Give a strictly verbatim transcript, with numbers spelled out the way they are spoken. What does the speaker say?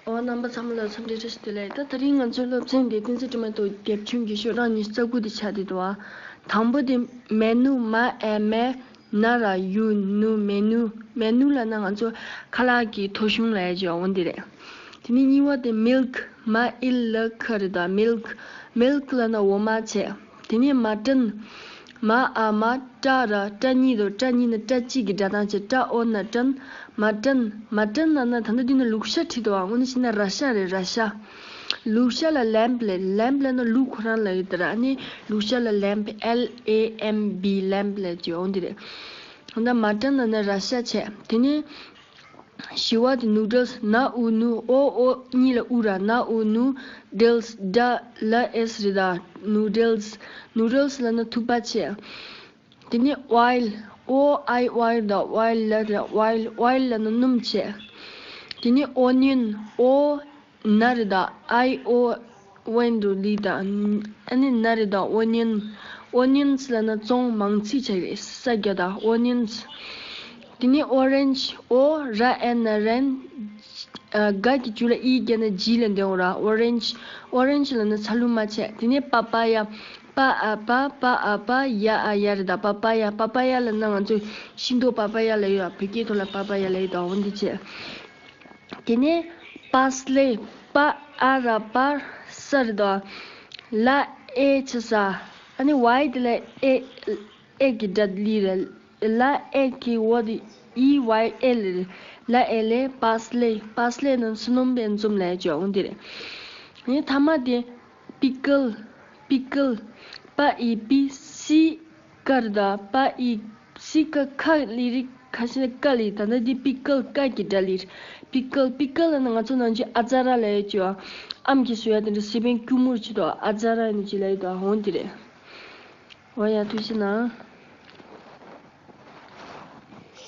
ཨོ། རྣམ་པ་ཚང་མ་ལ་འཚམས་འདྲི་བཀྲ་ཤིས་བདེ་ལེགས། ད་དེ་རིང་ང་ཚོའི་སློབ་ཚན་འདི་བསྟན་འཛིན་དྲི་མེད་ཐོག་རྒྱབ་ཆུང་གི་ཤོག་གྲངས་ཉི་ཤུ་རྩ་དགུ་དེ་ཆགས་བསྡད་འདུག་ཨ། དང་པོ་དེ་མེ་ནུ། མ་ཨེ་མེ། ན་ར་ཡུ་ནུ། མེ་ནུ། མེ་ནུ་ལབ་ན་ང་ཚོ་ཁ་ལག་གི་ཐོ་གཞུང་ལབ་ཡ་ཅིག་ཡོད་འོ་འདི་རེད། དེ་ནས་གཉིས་པ་དེ་མིལ་ཀི། མ་ཨིལ་ལ་ཁ་རེད་ད། མིལ་ཀི། མིལ་ཀི་ལབ་ན་འོ་མ་བྱས། དེ་ནས་མ་ཊན། མ་ཨ་མ་ཊ་ར་ཊ་གཉིས་དང་། ཊ་གཉིས་ནི་ཊ་གཅིག་གི་སྒྲ་གདངས་བྱས། ཊ་ཨོ་ན་ཊན། མ་ཊན། མ་ཊན་ལབ་ན་ད་ལྟ་འདི་ནི་ལུག་ཤ་བྲིས་འདུག་ཨ། དངོས་གནས་བྱས་ན་ར་ཤ་རེད། ར་ཤ། ལུག་ཤ་ལ་ལེམ་བི་ལབ། ལེམ་བི་ལབ་ན་ལུག་ཁོ་རང་ལབ་ཡོད་དེ་ར། ཨ་ནི་ལུག་ཤ་ལ་ལེམ་བི། ཨེལ་ཨེ་ཨེམ་བི། ལེམ་བི་ལབ་ཀྱི་འོ་འདི་རེད། ད་མ་ཊན་ལབ་ན་ར་ཤ་བྱས། དེ་ནས་བཞི་བ་དེ་ནུ་ཌལ་སི། ན་ཨུ་ནུ། ཨོ་ཨོ་གཉིས་ལ་ཨུ་ར། ན་ཨུ་ནུ། ཌལ་སི། ཌ་ལ་ཨེས་རེད་ད། ནུ་ཌལ་སི། ནུ་ཌལ་སི་ལབ་ན་ཐུག་པ་བྱས། དེ་ནས་ཨོའིལ། ཨོ་ཨའི་ཨོའིལ་ད། ཨོའིལ་ལ་རེད། ཨོའིལ། ཨོའིལ་ལབ་ན་སྣུམ་བྱས། དེ་ནས་ཨོ་ནི་ཡོན། ཨོ་ན་རེད་ད། ཨའི་ཨོ་ཝེན་རུ་ལི་ད། ཨ་ནི་ན་རེད་ད། ཨོ་ནི་ཡོན། ཨོ་ནི་ཡོན་སི་ལབ་ན་ཙོང་མང་ཚིག་བྱས་རེད། ས་རྒྱ་ད། ཨོ་ནི་ཡོན་སི། དེ་ནས་ཨོ་རེན་ཇི། ཨོ་ར་ཨེ་ན་རེན། ཨ། ག་གི་མཇུག་ལ་ཨི་བརྒྱབ་ན་ཇི་ལ་འདོན་འོ་ར། ཨོ་རེན་ཇི། ཨོ་རེན་ཇི་ལབ་ན་ཚ་ལུ་མ་བྱས། དེ་ནས་པ་པ་ཡ། པ་ཨ་པ། པ་ཨ་པ། ཡ་ཨ་ཡ་རེད་ད། པ་པ་ཡ། པ་པ་ཡ་ལབ་ན་ང་ཚོས་ཤིང་ཏོག་པ་པ་ཡ་ལབ་ཡོད་ཨ། བོད་སྐད་ཐོག་ལ་པ་པ་ཡ་ལབ་ཡོད་ད། འོ་འདི་བྱས། དེ་ནས་པ་སི་ལེ། པ་ཨ་ར་པ། ས་རེད་ད། ལ་ཨེ་ཆ་ས། ཨ་ནི་ཝའི་དེ་ལ་ཨེ། ཨེ་གི་སྒྲ་ལི་རེད། ལ་ཨེ་གི་འོ་དེ་ཨི་ཝའི་ཨེལ་རེད། ལ་ཨེ་ལེ། པ་སི་ལེ། པ་སི་ལེ་ནི་སྣུམ་པའི་འཛུམ་ལབ་ཡ་ཅིག་འོ་འདི་རེད། ཨ་ནི་ཐ་མ་དེ་པི་ཀལ། པི་ཀལ། པ་ཨི་པི། སི་ཀ་རེད་ད། པ་ཨི་སི་ཀ། ཁ་ལི་རི། ཁ་ཤས་ཀ་ལི། ད་ལྟ་འདི་པི་ཀལ། ཀ་གི་སྒྲ་ལི་རེད། པི་ཀལ། པི་ཀལ་ལབ་ན་ང་ཚོ་ནང་ཆོས་ཨ་ཙ་ར་ལབ་ཡ་ཅིག་ཨ། ཨམ་གྱིས་བཟོ་ཡ་དེ་འདྲ་སི་པན་སྐྱུར་མོར་བྱེད་དོ། ཨ་ཙ་ར་ནི་ཅི་ལབ་ཡ་དོ་འོ་འདི་རེད། འོ་ཡ། ཐུགས་རྗེ་གནང་།